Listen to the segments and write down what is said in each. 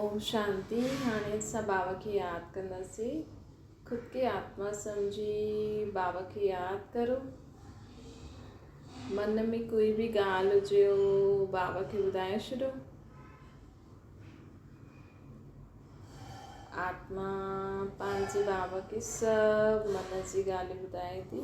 اوم شانتي هاڻي اسان بابا کي ياد ڪنداسين خود کي آتما سمجهي بابا کي ياد ڪرو من ۾ ڪوئي به ڳالهه هجي اهو بابا کي ٻڌائي ڇڏو آتما پنهنجي بابا کي سڀ من جي ڳالهيون ٻڌائي ٿي.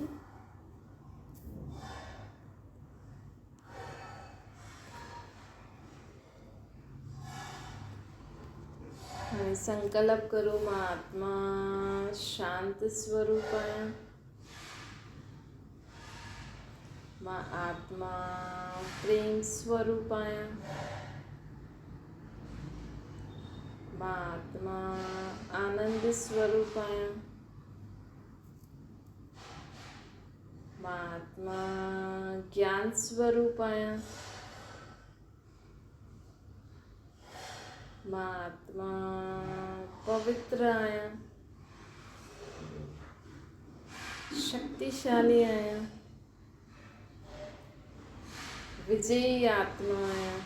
هاڻي سنڪلپ ڪرو مان آتما شانت سوروپ آهيان مان آتما پريم سوروپ آهيان مان آتما آنند سوروپ آهيان مان آتما گيان سوروپ آهيان مان آتما پوتر آهيان، شڪتيشالي آهيان، وجئي آتما آهيان.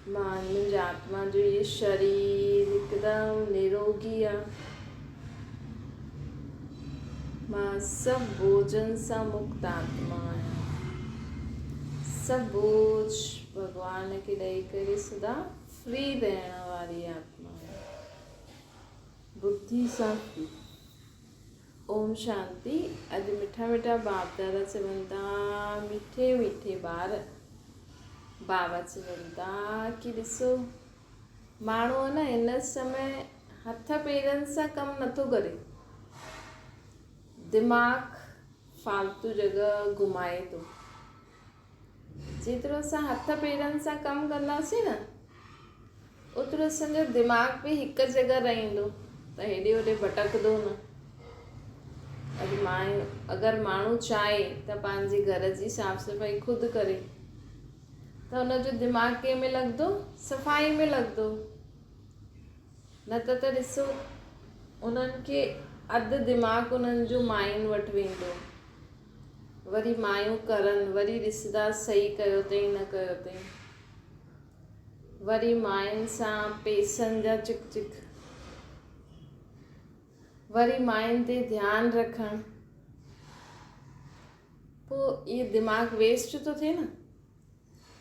مان منهنجي آتما جو هي شرير هڪدم نروگي آ. مان سڀ بوجهن سان مڪت آتما آهيان. سڀ بوجهه ڀڳوان کي ڏئي ڪري سدا فري رهڻ واري آتما آهيان. ٻڌي سان فري. اوم شانتي اڄ مٺا مٺا باپ دادا چون ٿا مٺي مٺي ٻار بابا چون ٿا ڪي ڏسو ماڻهو نه هن سمي هٿ پيرن سان ڪم نٿو ڪري دماغ فالتو جڳهه گهمائي ٿو جيترو اسان هٿ پيرن سان ڪم ڪنداسين نه اوترو اسان جو دماغ به هڪ جڳهه رهندو ته هيڏي هوڏي ڀٽڪندو نه. اڄ مايون اگر ماڻهو چاهي ته پنهنجي گهر جي صاف صفائي خود ڪري ته ان جو دماغ ڪنهن ۾ لڳندو؟ صفائي ۾ لڳندو. نه ته ته ڏسو انهن کي اڌ دماغ انهن جو ماين وٽ ويندو. وري مايون ڪرن وري ڏسندا صحيح ڪيو اٿئي نه ڪيو اٿئي. وري ماين سان پيسن جا چڪ چڪ. وري ماين تي ڌيان رکڻ. پوء اهو دماغ ويسٽ ٿو ٿئي نه.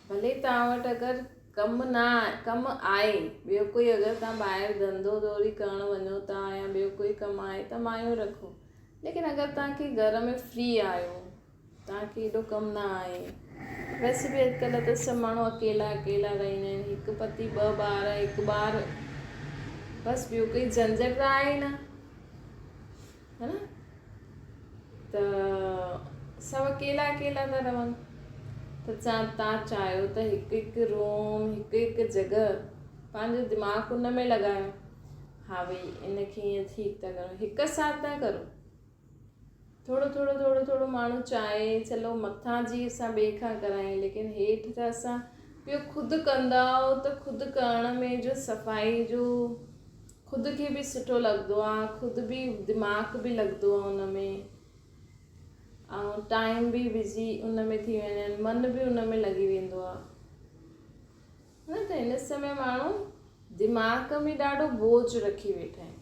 ڀلي توهان وٽ اگر ڪم نه ڪم آهي ٻيو ڪوئي اگر توهان ٻاهر ڌنڌو ڌوري ڪرڻ وڃو ٿا يا ٻيو ڪوئي ڪم آهي ته مايون رکو ليڪن اگر توهان کي گهر ۾ فري آهيو توهان کي ايڏو ڪم نه آهي ويسي به اڄڪلهه ته سڀ ماڻهو اڪيلا اڪيلا رهندا آهن هڪ پتي ٻه ٻار هڪ ٻار بس ٻيو ڪوئي جهنجهٽ ته آهي نه ها نه ته سڀ اڪيلا اڪيلا ٿا رهن ته توهان چاهيو ته هڪ هڪ روم هڪ هڪ جڳهه پنهنجو دماغ ان ۾ لڳايو ها ڀئي ان کي ائين ٺيڪ ٿا ڪرو هڪ ساٿ نه ڪرو ٿورو ٿورو ٿورو ٿورو ماڻهو چاهي چلو مٿان جي اسان ٻئي کان ڪرايون ليڪن هيٺ ته اسان ٻيو خود ڪندؤ ته خود ڪرڻ ۾ جو صفائي جو خود کي به سٺو لڳندو آ خود به دماغ به لڳندو آ ان ۾ ۽ ٽائيم به بزي ان ۾ ٿي وڃن من به ان ۾ لڳي ويندو آ نه ته هن سمي ماڻهو دماغ ۾ ڏاڍو بوجهه رکي ويٺا آهن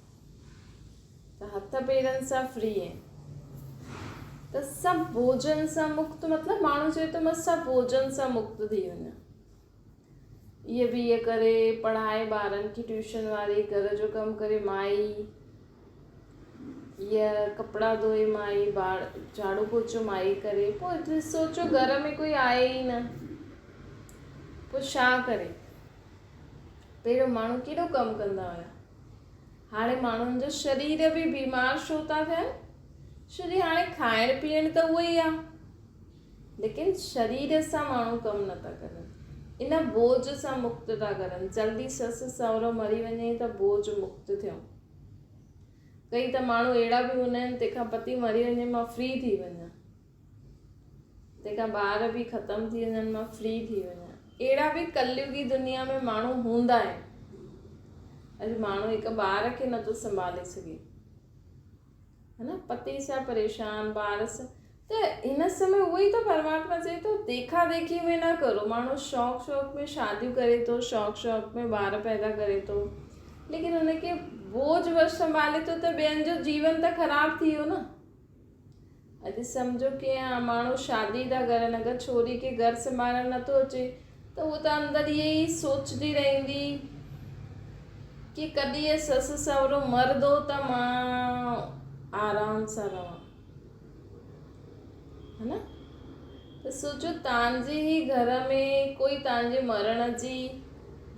ته هٿ پيرن سان فري آهن ته سڀ بوجهن سان مڪت مطلب ماڻهو چئي ٿو مان سڀ بوجهن سان مڪت ٿي وڃان اهي به اهي ڪري پڙهائي ٻارن کي ٽيوشن واري گهر جو ڪم ڪري مائي اها ڪپڙا ڌوئي مائي ٻار جهاڙو پوچو مائي ڪري پوء سوچو گهر ۾ ڪوئي آهي ئي نه پوء ڇا ڪري؟ پهريون ماڻهو ڪيڏو ڪم ڪندا هيا. هاڻي ماڻهن جو شرير به بيمار ڇو ٿا ٿين؟ ڇو جي هاڻي کائڻ پيئڻ ته اهو ئي آ. ليڪن شرير سان ماڻهو ڪم نه ٿا ڪرن. ان بوجهه سان مڪت ٿا ڪرن. جلدي سس سهرو مري وڃي ته بوجهه مڪت ٿيون. ڪئي ته ماڻهو اهڙا به هوندا آهن تنهن کان پتي مري وڃي مان فري ٿي وڃان. تنهن کان ٻار به ختم ٿي وڃن مان فري ٿي وڃان اهڙا به ڪليوگي دنيا ۾ ماڻهو هوندا آهن اڄ ماڻهو هڪ ٻار کي نٿو سنڀالي سگهي ها نه پتي سان پريشان ٻار سان ته ته هن سمي اهو ئي ته پرماتما چئي ٿو ديکا ديکي ۾ نه ڪرو ماڻهو شوق شوق ۾ شاديون ڪري ٿو شوق شوق ۾ ٻار پيدا ڪري ٿو ليڪن هن کي بوجھ بس سنڀالي ٿو ته ٻين جو جيون ته خراب ٿي ويو نه اڄ سمجھو ڪي ماڻهو شادي ٿا ڪرن اگر ڇوري کي گھر سنڀالڻ نٿو اچي ته هو ته اندر اهي ئي سوچندي رهندي ڪي ڪڏهن هي سس سهرو مرندو ته مان آرام سان رهان ها نه ته سوچو تان جي ئي گهر ۾ ڪوئي تان جي مرڻ جي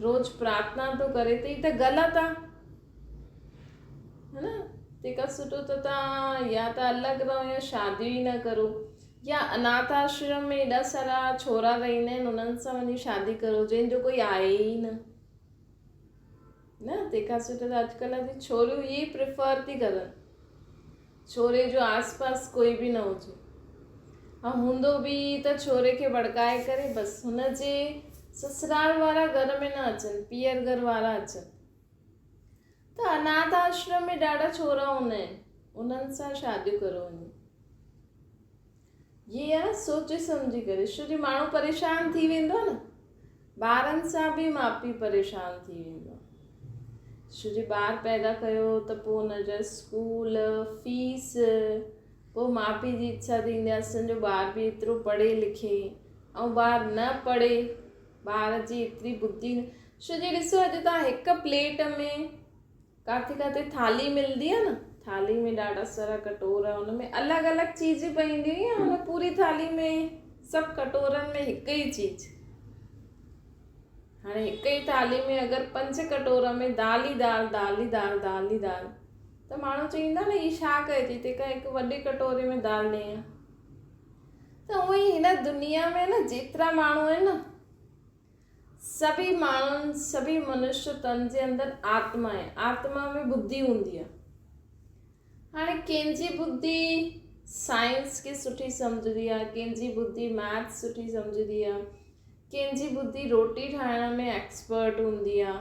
روز پرارٿنا ٿو ڪري ته هي ته غلط آ ها نه تنهن کان سٺو ته تان يا ته الڳ رهو يا شاديون ئي نه ڪرو يا اناٿ آشرم ۾ ايڏا سارا ڇورا رهندا آهن انهن سان وڃي شادي ڪرو جنهن جو ڪوئي آهي ئي نه نه تنهن کان سٺو ته اڄڪلهه جي ڇوريون اهي ئي پريفر ٿي ڪرن ڇوري جو آس پاس ڪوئي به نه هجي ۽ هوندو به ته ڇوري کي ڀڙڪائي ڪري بس هن جي سسرال وارا گهر ۾ نه اچن پيئر گهر وارا اچن ته اناٿ آشرم ۾ ڏاڍا ڇورا هوندا آهن انهن سان شاديون ڪرو وڃي هي آهي سوچي سمجهي ڪري ڇو جي ماڻهو پريشان ٿي ويندو آهي نه ٻارن سان به ماء پيء پريشان ٿي ويندو آهي ڇو جي ٻار پيدا ڪيو ته پوء ان جا اسڪول فيس پوء ماء پيء جي اڇا ٿيندي آهي اسانجو ٻار به ايترو پڙهي لکي ۽ ٻار نه پڙهي ٻار جي ايتري ٻڌي ڇو جي ڏسو اڄ تان هڪ پليٽ ۾ ڪاٿي ڪاٿي ٿالهي ملندي آهي نه ٿالهي ۾ ڏاڍا سارا ڪٽورا ان ۾ الڳ الڳ چيز پونديون يا ان پوري ٿالهي ۾ سڀ ڪٽورن ۾ هڪ ئي چيز هاڻي هڪ ئي ٿالهي ۾ اگر پنج ڪٽورا ۾ دال ئي دال دال ئي دال دال ئي دال ته ماڻهو چئيندا نه هي ڇا ڪري ٿي تنهن کان هڪ وڏي ڪٽوري ۾ دال ڏئي ته اونئن ئي هن دنيا ۾ نه جيترا ماڻهو آهن نه سڀئي ماڻهن، سڀئي منشيه تن جي اندر آتما آهي. آتما ۾ ٻڌي هوندي آهي. هاڻي ڪنهن جي ٻڌي سائنس کي سٺي سمجهندي آهي، ڪنهن جي ٻڌي ميٿس سٺي سمجهندي آهي، ڪنهن جي ٻڌي روٽي ٺاهڻ ۾ ايڪسپرٽ هوندي آهي،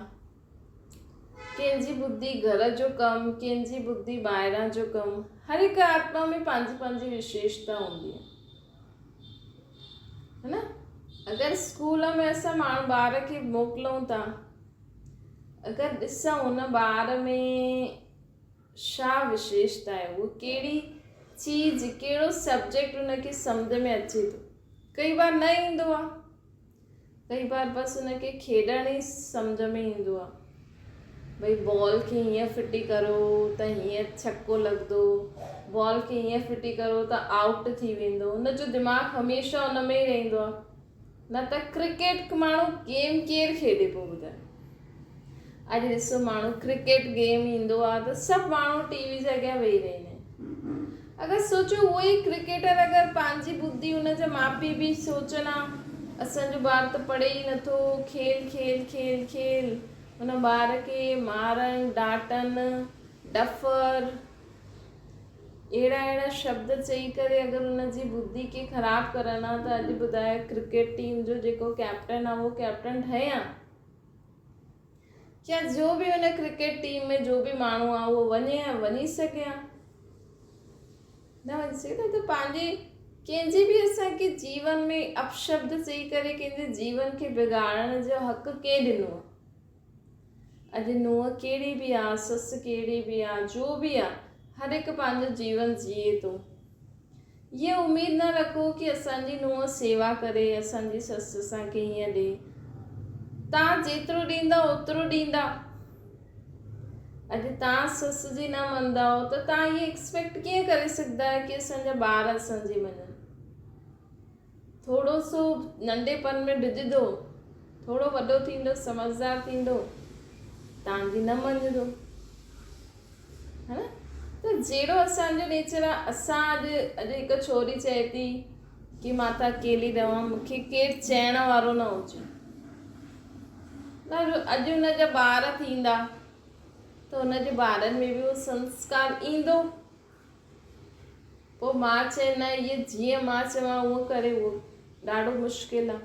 ڪنهن جي ٻڌي گهر جو ڪم، ڪنهن جي ٻڌي ٻاهران جو ڪم. هر هڪ آتما ۾ پنهنجي پنهنجي وشيشتا هوندي آهي. ها نه اگر اسڪول ۾ اسان ماڻهو ٻار کي موڪلون ٿا اگر ڏسون ان ٻار ۾ ڇا وشيشتا آهي اهو ڪهڙي چيز ڪهڙو سبجيڪٽ ان کي سمجھ ۾ اچي ٿو ڪئي بار نه ايندو آهي ڪئي بار بس ان کي کيڏڻ ئي سمجهه ۾ ايندو آ. ڀئي بال کي هيئن ڦٽي ڪرو ته هيئن ڇڪو لڳندو، بال کي هيئن ڦٽي ڪرو ته آئوٽ ٿي ويندو. ان جو دماغ هميشه ان ۾ ئي رهندو آ. نه ته ڪرڪيٽ ماڻهو گيم ڪير کيڏي پيو ٻڌايو. اڄ ڏسو ماڻهو ڪرڪيٽ گيم ايندو آ ته سڀ ماڻهو ٽي وي جي اڳيان ويهي رهندا آهن. اگر سوچو اهو ئي ڪرڪيٽر اگر پنهنجي ٻڌي ان جا ماء پيء به سوچن ها اسان جو ٻار ته پڙهي ئي نٿو کيل کيل کيل کيل ان ٻار کي مارن ڊاٽن ڊفر اهڙا اهڙا شبد چئي ڪري اگر ان جي ٻڌي کي خراب ڪرن ها ته اڄ ٻڌايو ڪرڪيٽ ٽيم جو جيڪو ڪيپٽن آ اهو ڪيپٽن ٺهي ها يا جو به ان ڪرڪيٽ ٽيم ۾ جو به ماڻهو آ اهو وڃي ها وڃي سگهي ها نه وڃي سگهي ته پنهنجي ڪنهن جي به اسان کي جيون ۾ اپشبد چئي ڪري ڪنهن جي جيون کي بگاڙڻ جو حق ڪنهن ڏنو آ اڄ نونهن ڪهڙي به آ سس ڪهڙي به آ جو به آ هر هڪ پنهنجو جيون جيئي ٿو اها اميد نه رکو ڪي اسان جي نونهن سيوا ڪري، اسان جي سس اسان کي هيئن ڏي. تان جيترو ڏيندا اوترو ڏيندا. اڄ تان سس جي نه مڃدائو ته تان اهي ايڪسپيڪٽ ڪيئن ڪري سگهندا آهيو ڪي اسان جا ٻار اسان جي مڃن. ٿورو سو ننڍپڻ ۾ ڊڄندو، ٿورو وڏو ٿيندو، سمجهدار ٿيندو، تان جي نه مڃندو. ها نه ته جهڙو اسان جو نيچر آ اسان اڄ اڄ هڪ ڇوري چئي ٿي ڪي مان ته اڪيلي رهان مون کي ڪير چئڻ وارو نه هجي نه اڄ ان جا ٻار ٿيندا ته ان جي ٻارن ۾ به اهو سنسڪار ايندو پوء مان چئي نه اهي جيئن مان چوان اهو ڪري اهو ڏاڍو مشڪل آ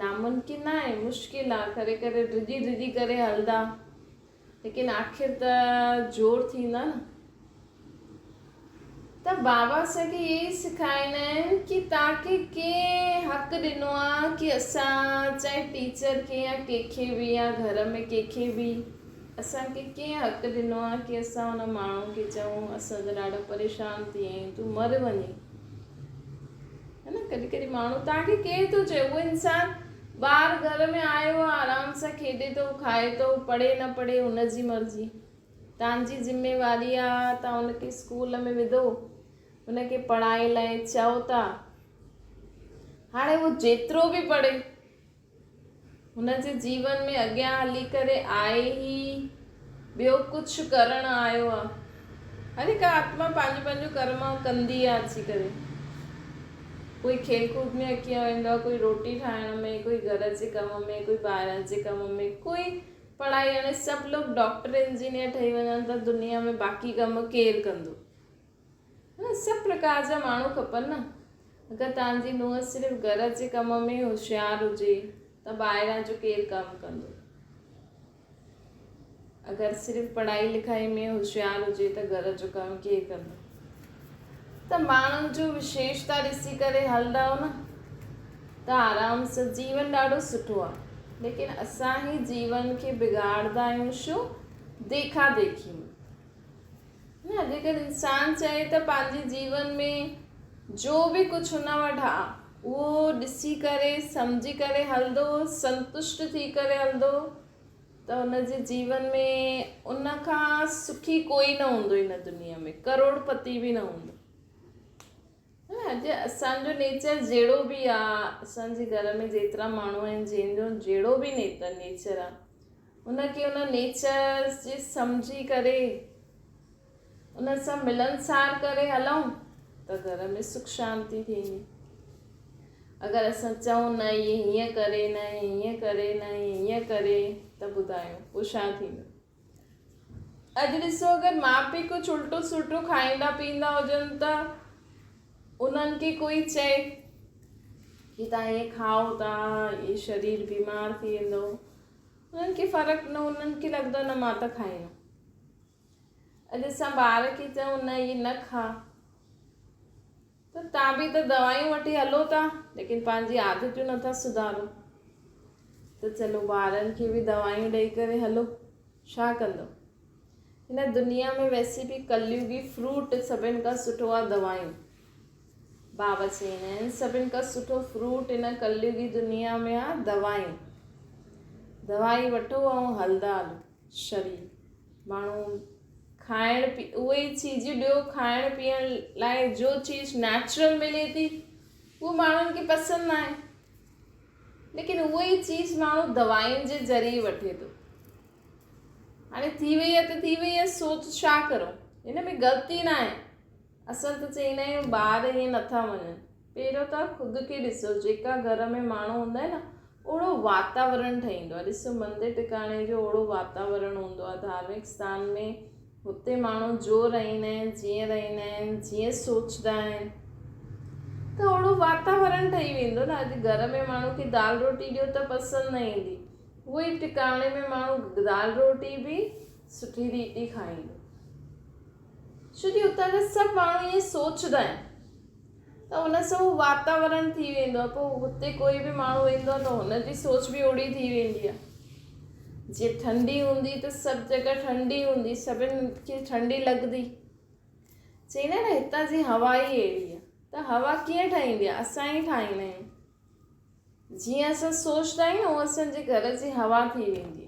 ناممڪن ناهي، مشڪل آ، ڪري ڪري ڊڄي ڊڄي ڪري هلندا، ليڪن آخر ته زور ٿيندا نه. ته بابا اسان کي اهي ئي سکائيندا آهن ڪي توهان کي ڪنهن حق ڏنو آهي ڪي اسان چاهي ٽيچر کي يا ڪنهن کي به يا گهر ۾ ڪنهن کي به اسان کي ڪنهن حق ڏنو آهي ڪي اسان ان ماڻهو کي چئون اسان ته ڏاڍا پريشان ٿي ويا آهيون تون مر وڃي ها نه ڪڏهن ڪڏهن ماڻهو توهان کي ڪير ٿو چئي اهو انسان ٻار گهر ۾ آيو آهي آرام سان کيڏي ٿو کائي ٿو پڙهي نه پڙهي هن جي مرضي توهان جي ذميواري آ توهان ان کي اسڪول ۾ وڌو ان کي پڙهائي لاء چئو ٿا هاڻي هو جيترو به پڙهي هن جي جيون ۾ اڳيان هلي ڪري آهي ئي ٻيو ڪجهه ڪرڻ آيو آ هر هڪ آتما پنهنجو پنهنجو ڪرم ڪندي آ اچي ڪري ڪوئي کيل ڪود ۾ اڳيان ويندو آ ڪوئي روٽي ٺاهڻ ۾ ڪوئي گهر جي ڪم ۾ ڪوئي ٻاهران جي ڪم ۾ ڪوئي پڙهائي هاڻي سڀ لوگ ڊاڪٽر انجنيئر ٺهي وڃن ته دنيا ۾ باقي ڪم ڪير ڪندو نه سڀ پرڪار جا ماڻهو کپن نه اگر توهان جي نونهن صرف گهر جي ڪم ۾ هوشيار هجي ته ٻاهران جو ڪير ڪم ڪندو اگر صرف پڙهائي لکائي ۾ هوشيار هجي ته گهر جو ڪم ڪير ڪندو ته ماڻهن جو وشيشتا ڏسي ڪري هلندؤ نه ته آرام سان جيون ڏاڍو سٺو آ ليڪن اسان هي جيون کي بگاڙدا آهيون شو ديکا ديکي ۾ نه اڄڪلهه انسان چاهي ته پنهنجي جيون ۾ جو به ڪجهه هن وٽ آ اهو ڏسي ڪري سمجهي ڪري هلندو سنتشٽ ٿي ڪري هلندو ته هن جي جيون ۾ ان کان سکي ڪوئي نه هوندو هن دنيا ۾ ڪروڙپتي به نه هوندو. اڄ اسان جو نيچر جهڙو به آ اسان جي گهر ۾ جيترا ماڻهو آهن جنهن جو جهڙو به نيچر آ ان کي ان نيچر جي سمجهي ڪري ان سان ملنسار ڪري هلون ته گهر ۾ سک شانتي ٿيندي. اگر اسان چئون نه هي هيئن ڪري نه هي هيئن ڪري نه هي هيئن ڪري ته ٻڌايو پوء ڇا ٿيندو؟ اڄ ڏسو اگر ماء پيء ڪجهه الٽو سلٽو کائيندا پيئندا هجن ته انهن کي ڪوئي چئي ڪي توهان ائين کائو ٿا هي شرير بيمار ٿي ويندو انهن کي فرق نه انهن کي لڳندو نه مان ته کائيندم اڄ اسان ٻار کي چئون نه هي نه کاء ته تان به ته دوايون وٺي هلو ٿا ليڪن پنهنجي عادتون نٿا سڌارو ته چلو ٻارن کي به دوايون ڏئي ڪري هلو ڇا ڪندو هن دنيا ۾ ويسي به ڪليوگي فروٽ سڀن کان سٺو آ دوايون بابا چوندا آهن سڀن کان سٺو فروٽ هن ڪليوگي دنيا ۾ آ دوايون دوائي وٺو ۽ هلدا هلو شرير ماڻهو کائڻ پي اهي ئي چيزون ڏيو کائڻ پيئڻ لاء جو چيز نيچرل ملي ٿي اهو ماڻهن کي پسند نه آهي ليڪن اهو ئي چيز ماڻهو دوائن جي ذريعي وٺي ٿو هاڻي ٿي وئي آهي ته ٿي وئي آهي سوچ ڇا ڪرون هن ۾ غلطي نه آهي اسان ته چئيندا آهيون ٻار ائين نٿا وڃن. پهريون توهان خود کي ڏسو جيڪا گهر ۾ ماڻهو هوندا آهن نه اوڙو واتاورڻ ٺهيندو آهي ڏسو مندر ٽڪاڻي جو اوڙو واتاورڻ هوندو آهي ڌارمڪ اسٿان ۾ هتي ماڻهو جو رهندا آهن جيئن رهندا آهن جيئن سوچدا آهن ته اوڙو واتاورڻ ٺهي ويندو نه اڄ گهر ۾ ماڻهو کي دال روٽي ڏيو ته پسند نه ايندي اهو ئي ٽڪاڻي ۾ ماڻهو دال روٽي به سٺي ريتي کائيندو ڇو جو اتان جا سڀ ماڻهو ائين سوچدا آهن ته ان سان هو واتاورڻ ٿي ويندو آهي پوء هتي ڪوئي به ماڻهو ويندو آهي ته هن جي سوچ به اوڙي ٿي ويندي آهي جي ٺنڊي هوندي ته سڀ جڳهه ٺنڊي هوندي سڀن کي ٺنڊي لڳندي چئيندا آهن نه هتان جي هوا ئي اهڙي آهي ته هوا ڪيئن ٺاهيندي آهي اسان ئي ٺاهيندا آهيون جيئن اسان سوچدا آهيون نه اها اسان جي گهر جي هوا ٿي ويندي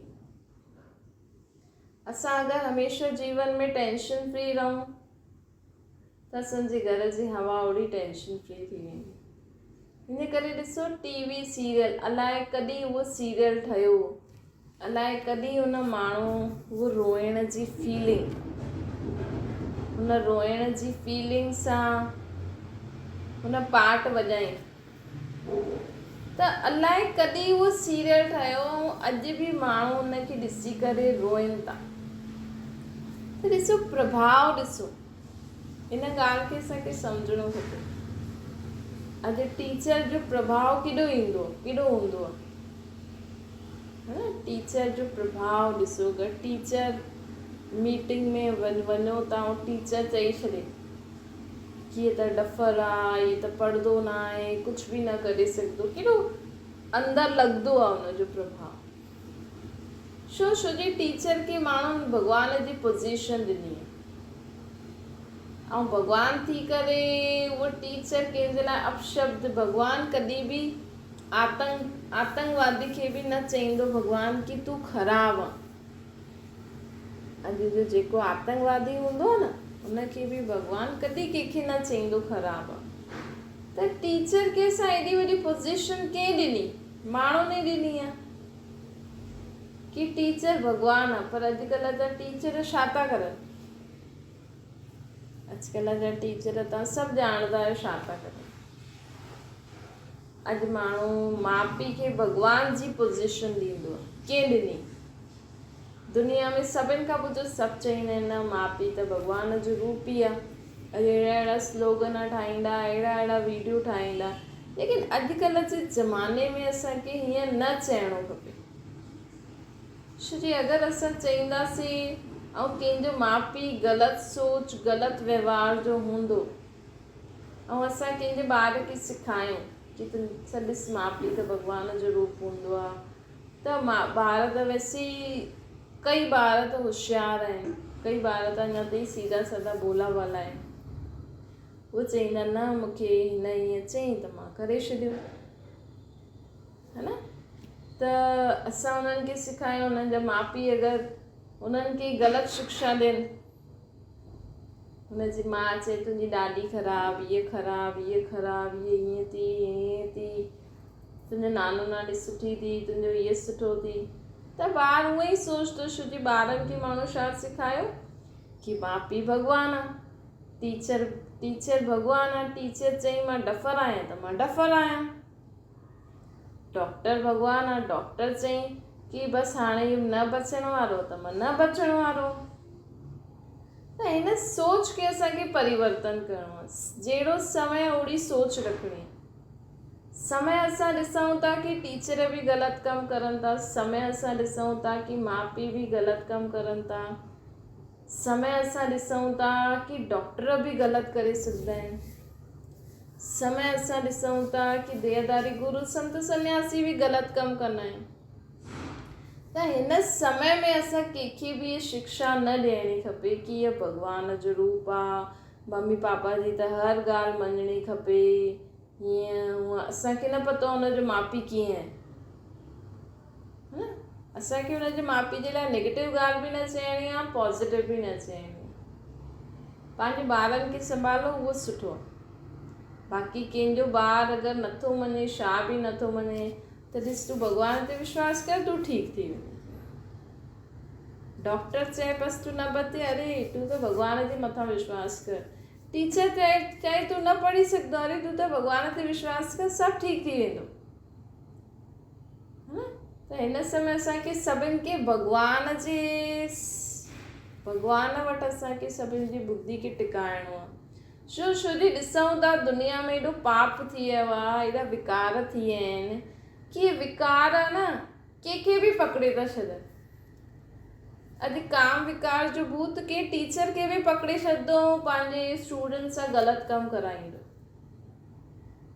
اسان اگر هميشه جيون ۾ ٽينشن فري رهون ته اسان جي گهر جي هوا اوڙي ٽينشن فري ٿي ويندي. ان ڪري ڏسو ٽي وي سيريل الائي ڪڏهن اهو سيريل ٺهيو الائي ڪڏهن ان ماڻهو اهو روئڻ جي فيلنگ ان روئڻ جي فيلنگ سان ان پارٽ وڄائين ته الائي ڪڏهن اهو سيريل ٺهيو ۽ اڄ به ماڻهو ان کي ڏسي ڪري روئن ٿا ته ڏسو پرڀاء ڏسو ان ڳالهه کي اسان کي سمجهڻو کپي اڄ ٽيچر جو پرڀاء ڪيڏو ايندو ڪيڏو هوندو آهي ٽيچر جو پرڀاء ڏسو اگر ٽيچر ميٽنگ ۾ وڃو ٿا ٽيچر چئي ڇڏي ڪي هي ته ڊفر آ، هي ته پڙهندو نه آهي، ڪجهه به نه ڪري سگهندو، ڪيڏو اندر لڳندو آ ان جو پرڀاء. ڇو؟ ڇو جي ٽيچر کي ماڻهن ڀڳوان جي پوزيشن ڏني آ ۽ ڀڳوان ٿي ڪري اهو ٽيچر ڪنهن جي لاء اپشبد ڀڳوان ڪڏهن به آتنڪ آتنڪوادي کي به نه چئيندو ڀڳوان ڪي تون خراب آن. اڄ جو جيڪو آتنڪوادي هوندو آ نه ان کي به ڀڳوان ڪڏهن ڪنهن کي نه چئيندو خراب آ. ته ٽيچر کي اسان ايڏي وڏي پوزيشن ڪنهن ڏني؟ ماڻهن ئي ڏني آ ڪي ٽيچر ڀڳوان آ پر اڄڪلهه جا ٽيچر ڇا ٿا ڪرن؟ اڄڪلهه جا ٽيچر توهان سڀ ڄاڻندا آهيو ڇا ٿا ڪرن. اڄ ماڻهو ماء پيء کي ڀڳوان جي پوزيشن ڏيندو آ. ڪنهن ڏني؟ دنيا ۾ سڀن کان پڇو سڀ چئيندا آهن نه ماء پيء ته ڀڳوان جو روپ ئي آ. اڄ اهڙا اهڙا سلوگن ٺاهيندا اهڙا اهڙا ويڊيو ٺاهيندا ليڪن اڄڪلهه جي زماني ۾ اسان کي هيئن نه چئڻو کپي. ڇو جي اگر اسان چئينداسين ۽ ڪنهن جو ماء پيء غلط سوچ غلط وهنوار جو هوندو ۽ اسان ڪنهن جي ٻار کي سکايون ڪي تون ڏس ماء پيء ته ڀڳوان جو روپ هوندو آ ته ٻار ته ويسي ڪئي ٻار ته هوشيار آهن ڪئي ٻار ته اڃا تائين سيڌا سادا ڀولا ڀالا آهن اهي چئيندا نه مون کي هن ائين چئين ته مان ڪري ڇڏيو ها نه ته اسان انهن کي سکايون انهن جا ماء پيء اگر انهن کي غلط شڪشا ڏين هن جي ماء چئي تنهنجي ڏاڏي خراب، هيء خراب، هيء خراب، هيء هيئن ٿي، هيء هيئن ٿي، تنهنجو نانو ناني سٺي ٿي، تنهنجو هيء سٺو ٿي. ته ٻار اونئن ئي سوچندو ڇو جي ٻارن کي ماڻهو ڇا سيکاريو ڪي ماء پيء ڀڳوان آ، ٽيچر ٽيچر ڀڳوان آ، ٽيچر چئي مان ڊفر آهيان ته مان ڊفر آهيان. ڊاڪٽر ڀڳوان آ، ڊاڪٽر چئي ڪي بس هاڻي اهو نه بچڻ وارو ته مان نه بچڻ وارو. ته هن سوچ کي اسان کي پريورتن ڪرڻو آ. جهڙو سمي اوڙي سوچ رکڻي آ. سمي اسان ڏسون ٿا ڪي ٽيچر به غلط ڪم ڪرن ٿا، سمي اسان ڏسون ٿا ڪي ماء پيء به غلط ڪم ڪرن ٿا، سمي اسان ڏسون ٿا ڪي ڊاڪٽر به غلط ڪري سگهندا آهن. سمي اسان ڏسون ٿا ڪي ديهداري گرو سنت سنياسي به غلط ڪم ڪندا آهن ته هن سمي ۾ اسان ڪنهن کي به هيء شڪشا نه ڏيڻي کپي ڪي هيء ڀڳوان جو روپ آ، ممي پاپا جي ته هر ڳالهه مڃڻي کپي، هيئن هونئن اسان کي نه پتو هن جو ماء پيء ڪيئن آهن. ها نه اسان کي هن جي ماء پيء جي لاء نيگيٽو ڳالهه به نه چئڻي آهي پازيٽو به نه چئڻي آهي پنهنجي ٻارن کي سنڀالو اهو سٺو آهي باقي ڪنهن جو ٻار اگر نٿو مڃي شا به نٿو مڃي ته ڏس تون ڀڳوان تي وشواس ڪر تون ٺيڪ ٿي ويندين ڊاڪٽر چئي بس تون نه بتي اري تون ته ڀڳوان جي مٿان وشواس ڪر ٽيچر چئي تون نه پڙهي سگهندو اري تون ته ڀڳوان تي وشواس ڪر سڀ ٺيڪ ٿي ويندو ته هن سمي اسان کي سڀن کي ڀڳوان جي ڀڳوان وٽ اسان کي سڀن جي ٻڌي کي ٽڪائڻو آهي ڇو ڇو جي ڏسون ٿا دنيا ۾ ايڏو پاپ ٿي ويو آهي ايڏا وڪار ٿي ويا آهن ڪي وڪار نه ڪنهن کي به پڪڙي ٿا ڇڏن اڄ ڪام وڪار جو ڀوت ڪنهن ٽيچر کي به پڪڙي ڇڏندو پنهنجي اسٽوڊنٽ سان غلط ڪم ڪرائيندو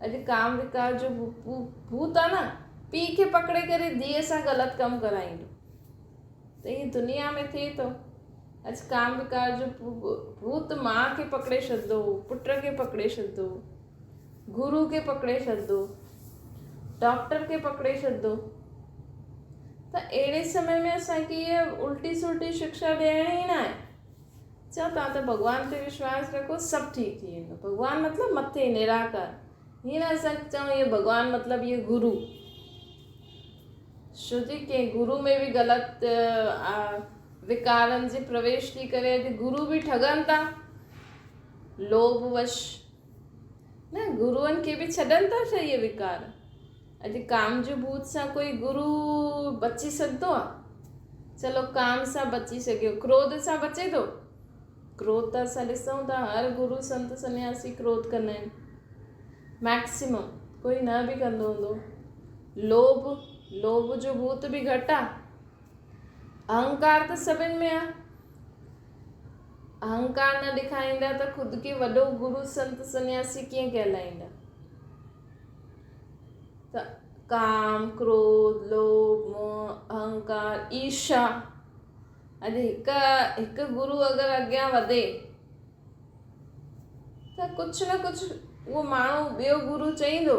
اڄ ڪام وڪار جو ڀوت آ نه، پيء کي پڪڙي ڪري ڌيء سان غلط ڪم ڪرائيندو ته ائين دنيا ۾ ٿئي ٿو. اڄ ڪام وڪار جو ڀوت ماء کي پڪڙي ڇڏندو، پٽ کي پڪڙي ڇڏندو، گرو کي پڪڙي ڇڏندو، ڊاڪٽر کي پڪڙي ڇڏندو ته اهڙي سمي ۾ اسان کي اها الٽي سلٽي شڪشا ڏيڻي ئي ناهي. چئو توهان ته ڀڳوان تي وشواس رکو سڀ ٺيڪ ٿي ويندو. ڀڳوان مطلب مٿي نراڪار. هيئن نه اسان چئون اهو ڀڳوان مطلب اهو گرو. ڇو جي ڪنهن گرو ۾ به غلط وڪارن جي پرويش ٿي ڪري اڄ گرو به ٺڳن ٿا. لوڀ وش نه گروئن کي به ڇڏن ٿا ڇا اهي وڪار. اڄ ڪام جي ڀوت سان ڪوئي گرو بچي سگهندو آ؟ چلو ڪام سان بچي سگهيو، ڪروڌ سان بچي ٿو؟ ڪروڌ ته اسان ڏسون ٿا هر گرو سنت سنياسي ڪروڌ ڪندا آهن ميڪسيمم ڪوئي نه به ڪندو هوندو. لوڀ، لوڀ جو ڀوت به گهٽ آ. اهنڪار ته سڀن ۾ آ. اهنڪار نه ڏيکاريندا ته خود کي وڏو گرو سنت سنياسي ڪيئن ڪهلائيندا؟ ته ڪام، ڪروڌ، لوڀ، موهه، اهنڪار، ايرشا، اڄ هڪ هڪ گرو اگر اڳيان وڌي ته ڪجهه نه ڪجهه اهو ماڻهو ٻيو گرو چئيندو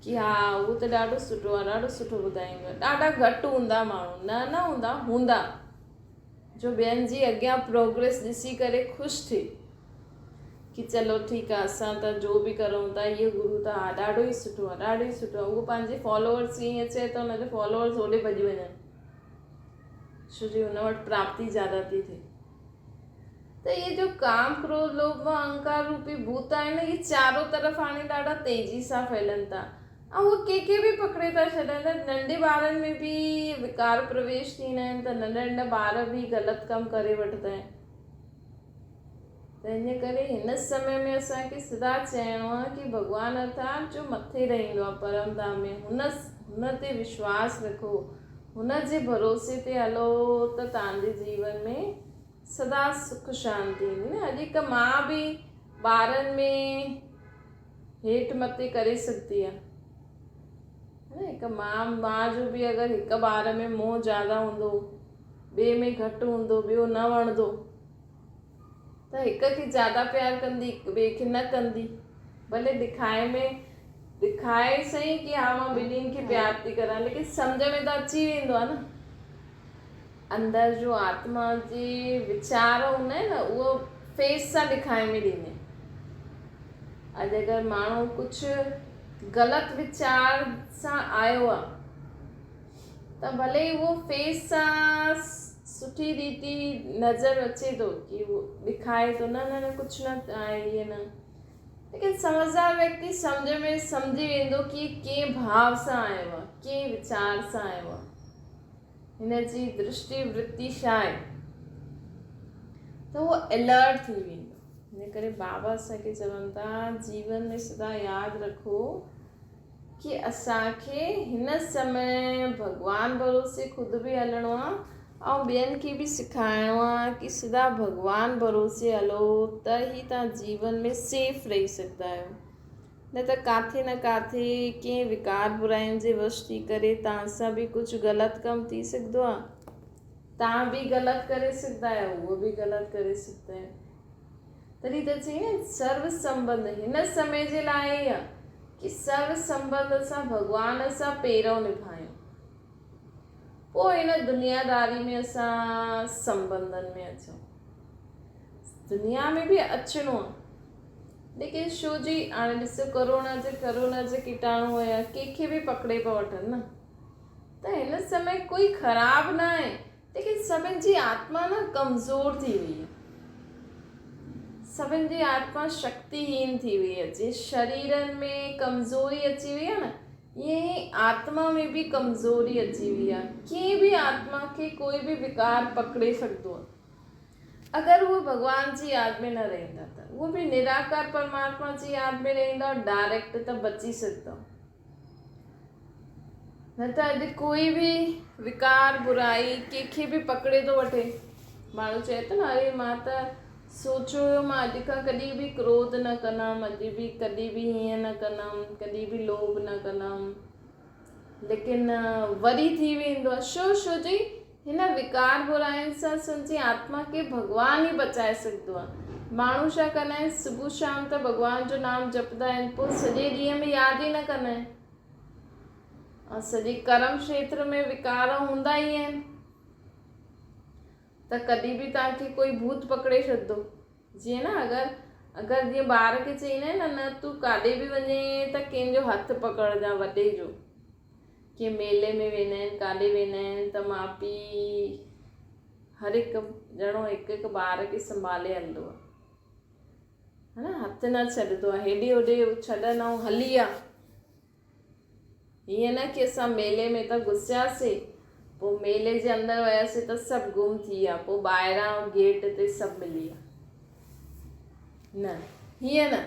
ڪي ها اهو ته ڏاڍو سٺو آهي ڏاڍو سٺو ٻڌائيندو آهي. ڏاڍا گهٽ هوندا ماڻهو، نه نه هوندا، هوندا جو ٻين جي اڳيان پروگريس ڏسي ڪري خوش ٿئي ڪي چلو ٺيڪ آهي اسان ته جو به ڪرون ٿا اهو گرو ته ها ڏاڍو ئي سٺو آهي ڏاڍو ئي سٺو آهي. اهو پنهنجي فالوورس کي ائين چئي ته ان جا فالوورس هوڏي ڀڄي وڃن ڇو جي هن وٽ پراپتي زياده ٿي ٿئي. ته اهي جو ڪام ڪروڌ لوڀ موهه اهنڪار روپي ڀوت آهن اهي چارو طرف هاڻي ڏاڍا تيزي سان ڦهلن ٿا ۽ اهي ڪنهن کي به پڪڙي ٿا ڇڏن ته ننڍي ٻارن ۾ به وڪار پرويش ٿيندا آهن ته ننڍا ننڍا ٻار به غلط ڪم ڪري وٺندا آهن. تنهن جي ڪري هن سمي ۾ اسان کي سدا چئڻو آهي ڪي ڀڳوان ارٿات جو مٿي رهندو آهي پرم ڌام ۾ هن هن تي وشواس رکو هن جي ڀروسي تي هلو ته توهان جي جيون ۾ سدا سک شانتي ايندي نه. اڄ هڪ ماء به ٻارن ۾ هيٺ مٿي ڪري سگهندي آهي نه. هڪ ماء ماء جو به اگر هڪ ٻار ۾ موهه زياده هوندو ٻئي ۾ گهٽ هوندو ٻيو نه وڻندو ته هڪ کي زياده پيار ڪندي هڪ ٻئي کي نه ڪندي. ڀلي ڏکائي ۾ ڏکائي سهي ڪي ها مان ٻنهين کي پيار ٿي ڪران ليڪن سمجهه ۾ ته اچي ويندو آهي نه. اندر جو آتما جي ويچار هوندا آهن نه اهو فيس سان ڏکائي ۾ ڏيندا آهن. اڄ اگر ماڻهو ڪجهه غلط ويچار سان آيو آهي ته ڀلي اهو فيس سان سٺي ريتي نظر اچي ٿو ڪي اهو ڏکائي ٿو نه نه نه ڪجهه نه آهي ائين نه ليڪن سمجهدار ويڪتي سمجهه ۾ سمجهي ويندو ڪي ڪنهن ڀاو سان آيو آهي ڪنهن ويچار سان آيو آهي هن جي درشٽي ورتي ڇا آهي ته اهو الرٽ ٿي ويندو. ان ڪري بابا اسان کي چون ٿا جيون ۾ سدا ياد رکو ڪي اسان کي هن سمي ڀڳوان ڀروسي خود به هلڻو آ ۽ ٻين کي به سکائڻو آ ڪي سدا ڀڳوان ڀروسي هلو ته ئي توهان جيون ۾ سيف رهي سگهندا آهيو نه ته ڪاٿي نه ڪاٿي ڪنهن وڪار براين جي وش ٿي ڪري توهان سان به ڪجهه غلط ڪم ٿي سگهندو آ توهان به غلط ڪري سگهندا آهيو اهو به غلط ڪري سگهندا آهن. تڏهن ته چئي نه سرو سنٻنڌ هن سمي جي لاء ئي آ ڪي سرو سنٻنڌ سان ڀڳوان سان پيرو نڀايون پوء هن دنياداري ۾ اسان سنٻنڌن ۾ اچون. دنيا ۾ به اچڻو آ ليڪن شو جي هاڻي ڏسو ڪورونا جي ڪورونا جي ڪيٽاڻو هيا ڪنهن کي به پڪڙي پيا وٺن نه ته هن سمي ڪوئي خراب نه آهي ليڪن سڀن جي آتما نه ڪمزور ٿي وئي آهي. سڀن جي آتما شڪتي هين ٿي وئي آهي. جيئن شريرن ۾ ڪمزوري اچي وئي آهي نه، ائين ئي آتما ۾ به ڪمزوري اچي وئي آهي. ڪنهن به آتما کي ڪوئي به وڪار پڪڙي سگهندو آهي. اگر اهي ڀڳوان جي ياد ۾ نه رهندا ته. اهي به نراڪار پرماتما جي ياد ۾ رهندا ڊائريڪٽ ته بچي سگهندا. نه ته اڄ ڪوئي به وڪار، برائي، ڪنهن کي به پڪڙي ٿو وٺي. ماڻهو چئي ٿو نه اري مان ته سوچيو هيو مان اڄ کان ڪڏهن به ڪروڌ نه ڪندم، اڄ به ڪڏهن به هيئن نه ڪندم، ڪڏهن به لوڀ نه ڪندم. ليڪن وري ٿي ويندو آهي. شو شو جي هن وڪار براين سان سنجي آتما کي ڀڳوان ئي بچائي سگهندو آهي. ماڻهو ڇا ڪندا آهن صبح شام ته ڀڳوان جو نام جپندا آهن پوء سڄي ڏينهن ۾ ياد ئي نه ڪندا آهن ۽ سڄي ڪرم کيتر ۾ وڪار هوندا ئي آهن ته ڪڏهن به توهان کي ڪوئي ڀوت پڪڙي ڇڏندو. جيئن نه اگر اگر جيئن ٻار کي چئيندا آهن نه نه تون ڪاڏي به وڃين ته ڪنهن جو هٿ پڪڙجان وڏي جو. ڪنهن ميلي ۾ ويندا آهن ڪاڏي ويندا آهن ته ماء پيء هر هڪ ڄڻو هڪ هڪ ٻار کي سنڀالي هلندو آهي ها نه هٿ نه ڇڏندو آهي هيڏي هوڏي ڇڏن ۽ هلي آ هيئن نه ڪي اسان ميلي ۾ ته گهسياسي پوء ميلي جي اندر وياسي ته سڀ گم ٿي ويا پوء ٻاهران گيٽ تي سڀ ملي ويا نه هيئن نه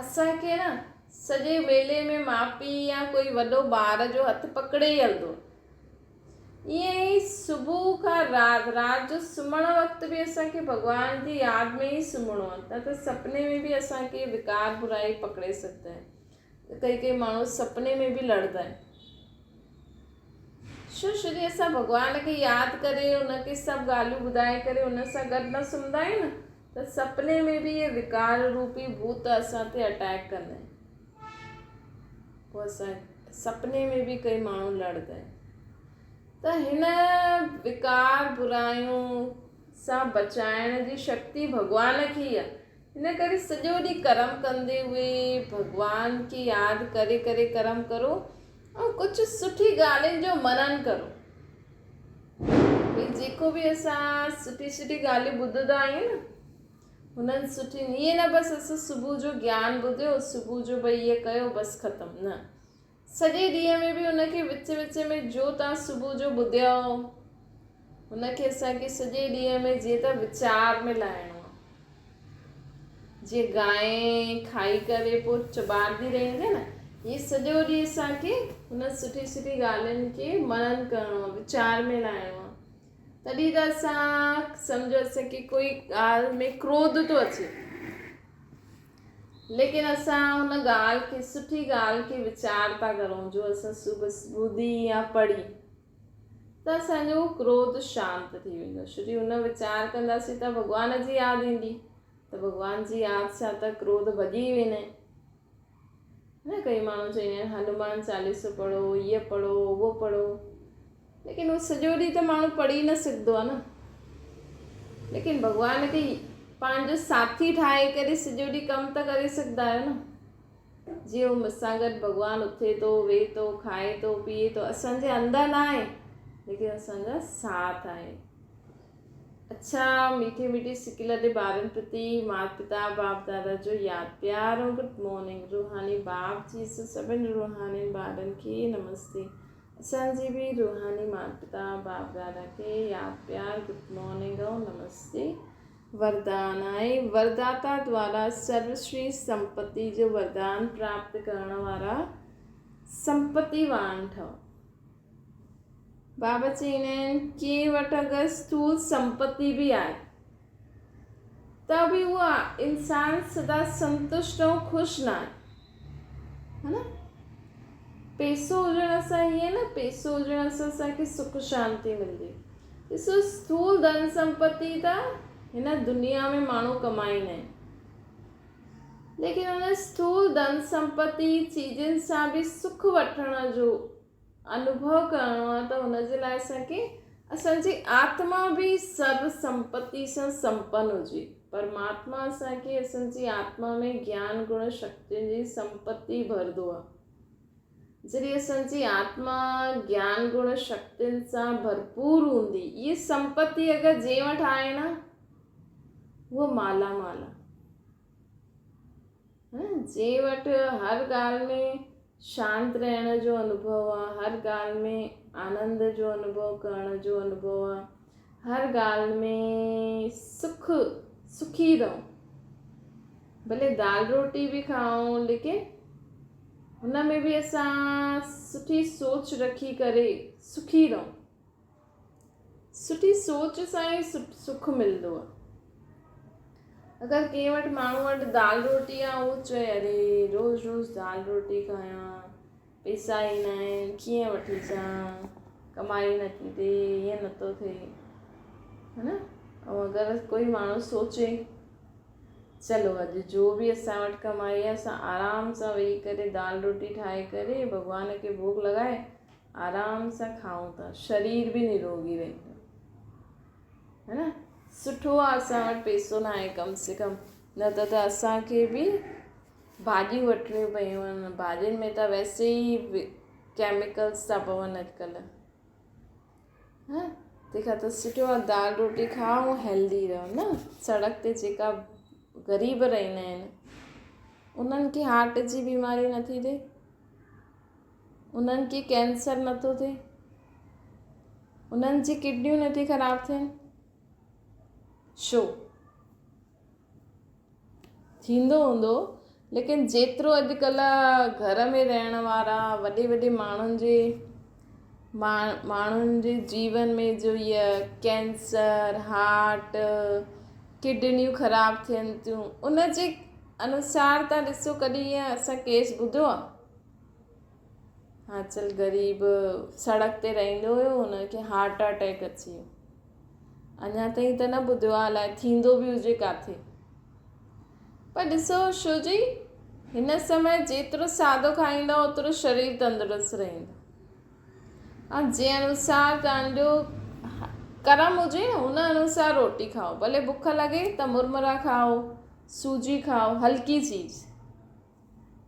اسان کي نه سڄي ميلي ۾ ماء پيء يا ڪوئي وڏو ٻار جو هٿ پڪڙي ئي هلندو. ائين ئي صبح کان رات، رات جو سمهڻ وقت به اسان کي ڀڳوان جي ياد ۾ ئي سمهڻو آهي نه ته سپني ۾ به اسان کي وڪار برائي پڪڙي سگهندا آهن. ڪئي ڪئي ماڻهو سپني ۾ به لڙندا آهن. ڇو ڇو جي اسان ڀڳوان کي ياد ڪري ان کي سڀ ڳالهيون ٻڌائي ڪري ان سان گڏ نه سمهندا آهيون نه ته سپني ۾ به اهي وڪار روپي ڀوت اسان تي اٽيڪ ڪندا آهن. پوء اسان سپني ۾ به ڪئي ماڻهو لڙندا آهن ته هن وڪار برايون سان بچائڻ جي شڪتي ڀڳوان کي ئي آهي. ان ڪري سڄو ڏينهن ڪرم ڪندي هئي ڀڳوان کي ياد ڪري ڪري ڪرم ڪرو ۽ ڪجهه سٺي ڳالهين جو منن ڪرو. ڀئي جيڪو به اسان سٺي سٺي ڳالهيون ٻڌندا آهيون نه هنن سٺين ائين نه بس اسان صبح جو گيان ٻڌيو صبح جو ڀئي ائين ڪيو بس ختم نه سڄي ڏينهن ۾ به ان کي وچ وچ ۾ جو توهان صبح جو ٻڌيو هن کي اسان کي سڄي ڏينهن ۾ جيئن ته ويچار ۾ لاهڻو آهي جيئن گانء کائي ڪري پوء چٻاڙندي رهندي آهي نه ائين سڄو ڏينهن اسان کي هن سٺي سٺي ڳالهين کي منن ڪرڻو آهي ويچار ۾ لاهڻو آهي تڏهن ته اسان سمجهو اسان کي ڪوئي ڳالهه ۾ ڪروڌ ٿو اچي ليڪن اسان هن ڳالهه کي سٺي ڳالهه کي ويچار ٿا ڪرون جو اسان صبح ٻڌي يا پڙهي ته اسانجو ڪروڌ شانت ٿي ويندو ڇو جو هن ويچار ڪنداسين ته ڀڳوان جي ياد ايندي ته ڀڳوان جي ياد سان ته ڪروڌ ڀڄي ويندا آهن نه ڪئي ماڻهو چوندا آهن هنومان چاليسو پڙهو هيء پڙهو اهو پڙهو ليڪن هو سڄو ڏينهن ته ماڻهو پڙهي نه سگهندو آهي نه ليڪن ڀڳوان کي پنهنجو ساٿي ٺاهي ڪري سڄو ڏينهن ڪم ته ڪري سگهندا آهيو نه جيئن هو مون سان گڏ ڀڳوان اٿي ٿو ويهي ٿو کائي ٿو پيئي ٿو اسانجي اندر نه آهي ليڪن اسانجا ساٿ آهي اڇا ميٺي ميٺي سڪيلڌي ٻارن پرتي مات پتا باپ دادا جو ياد پيار ۽ گڊ مارننگ روحاني باپ جي سڀن روحانين ٻارن کي نمستي اسان جي به روحاني مات پتا باپ دادا کي ياد پيار گڊ مارننگ ۽ نمستي. وردان آهي ورداتا دوارا سروشري سمپتي جو وردان پراپت ڪرڻ وارا سمپتي وان ٺهو. بابا چئيندا آهن ڪنهن وٽ اگر اسٿول سمپتي به آهي ته به اهو انسان سدا سنتشٽ ۽ خوش ناهي. ها نه پيسو هجڻ سان ائين نه پيسو هجڻ سان اسان کي سک شانتي ملندي ڏسو اسٿول ڌن سمپتي ته هن دنيا ۾ ماڻهو ڪمائيندا آهن ليڪن ان اسٿول ڌن سمپتي چيزن سان به سک وٺڻ جو انوڀو ڪرڻو آهي ته ان جي لاء اسان کي اسان جي آتما به سرو سمپتي سان سمپن هجي. پرماتما اسان کي اسان جي آتما ۾ گيان گڻ شڪتين جي سمپتي ڀرندو آهي. جڏهن اسان جي آتما گيان گڻ شڪتين سان ڀرپور هوندي، اهي سمپتي اگر جنهن وٽ آهي نه، اهو مالا مال آهي. جنهن وٽ هر ڳالهه ۾ شانت رهڻ جو انوڀو آ، هر ڳالهه ۾ آنند جو انوڀو ڪرڻ جو انوڀو آ، هر ڳالهه ۾ سک سکي رهون، ڀلي دال روٽي به کائون ليڪن هن ۾ به اسان سٺي سوچ رکي ڪري سکي رهون. سٺي سوچ سان ئي سک ملندو آهي. اگر ڪنهن وٽ ماڻهو وٽ دال روٽي آهي اهو چئي اري روز روز دال روٽي کايان پئسا ئي نه آهن ڪيئن وٺي اچان ڪمائي نٿي ٿئي ائين نٿو ٿئي ها نه ۽ اگر ڪوئي ماڻهو سوچي چلو اڄ جو به اسان وٽ ڪمائي آهي اسان آرام سان ويهي ڪري دال روٽي ٺاهي ڪري ڀڳوان کي ڀوڳ لڳائي آرام سان کائون ٿا شرير به نروڳي رهندو هي نه سٺو آ اسان وٽ پيسو نه آهي ڪم سي ڪم نه ته ته اسان کي به ڀاڄيون وٺڻيون پيون آهن ڀاڄين ۾ ته ويسي ئي ڪيميڪلس ٿا پون اڄڪلهه ها تنهن کان ته سٺو آ دال روٽي کائو هيلدي رهو نه سڙڪ تي جيڪا غريب رهندا آهن انهن کي هارٽ جي بيماري نٿي ٿئي انهن کي ڪينسر نٿو ٿئي انهن جي ڪڊنيون نٿي خراب ٿين ڇو ٿيندو هوندو ليڪن جيترو اڄڪلهه گهر ۾ رهڻ وارا وڏي وڏي ماڻهن جي ماڻهن جي جيون ۾ جو هيء ڪينسر، هارٽ، ڪڊنيون خراب ٿين ٿيون ان جي انوسار تان ڏسو ڪڏهن ائين اسان ڪيس ٻڌو آهي؟ ها چل غريب سڙڪ تي رهندو هيو ان کي هارٽ اٽيڪ اچي ويو اڃا تائين ته نه ٻڌو آهي الائي ٿيندو به هجي ڪاٿي پر ڏسو شو جي هن سمي جيترو سادو کائيندا اوترو شرير تندرست رهندو ۽ جنهن انوسار توهان جو ڪرم هجي نه ان انوسار روٽي کائو ڀلي بک لڳي ته مرمرا کائو سوجي کائو هلڪي چيز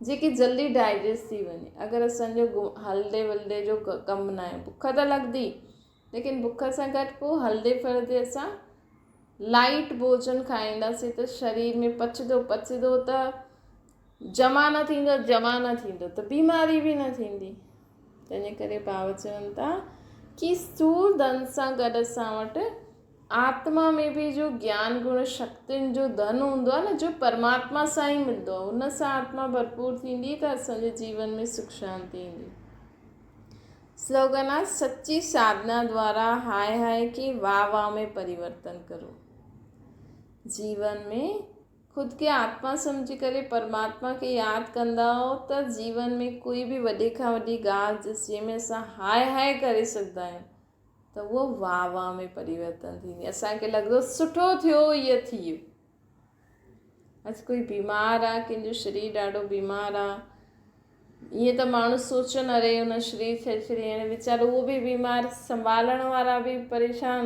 جيڪي جلدي ڊائجسٽ ٿي وڃي اگر اسان جو هلدي ولدي جو ڪم نه آهي بک ته لڳندي ليڪن بک سان گڏ پوء هلدي ڦرندي اسان لائيٽ ڀوڄن کائينداسين ته شرير ۾ پچندو پچندو ته جمع نه ٿيندو جمع نه ٿيندو ته بيماري به نه ٿيندي تنهنجي ڪري بابا چون ٿا ڪي اسٿول ڌن سان گڏ اسان وٽ آتما ۾ به جو گيان گڻ شڪتين جو ڌن هوندو آهي نه جو پرماتما سان ئي ملندو آهي ان سان آتما ڀرپور ٿيندي ته اسان جي جيون ۾ سک شانتي ايندي. سلوگن آهي سچي ساڌنا دوارا هاء هاء کي واهه واهه ۾ پريورتن ڪرو. جيون ۾ خود کي آتما سمجهي ڪري پرماتما کي ياد ڪندؤ ته جيون ۾ ڪوئي به وڏي کان وڏي ڳالهه جنهن ۾ اسان هاء هاء ڪري سگهندا آهيون ته اهو واهه واهه ۾ پريورتن ٿيندي. اسان کي لڳندو سٺو ٿيو اهو ٿي ويو. اڄ ڪوئي بيمار آ ڪنهن جو شرير ڏاڍو بيمار آ ائين ته ماڻهو سوچن اري ان شرير ڇڏي ڇڏي هاڻي ويچارو اهو به بيمار سنڀالڻ وارا به پريشان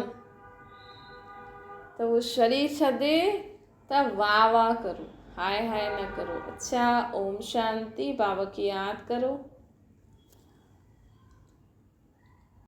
ته اهو شرير ڇڏي ته واهه واهه ڪرو هاء هاء نه ڪرو. اڇا اوم شانتي بابا کي ياد ڪرو.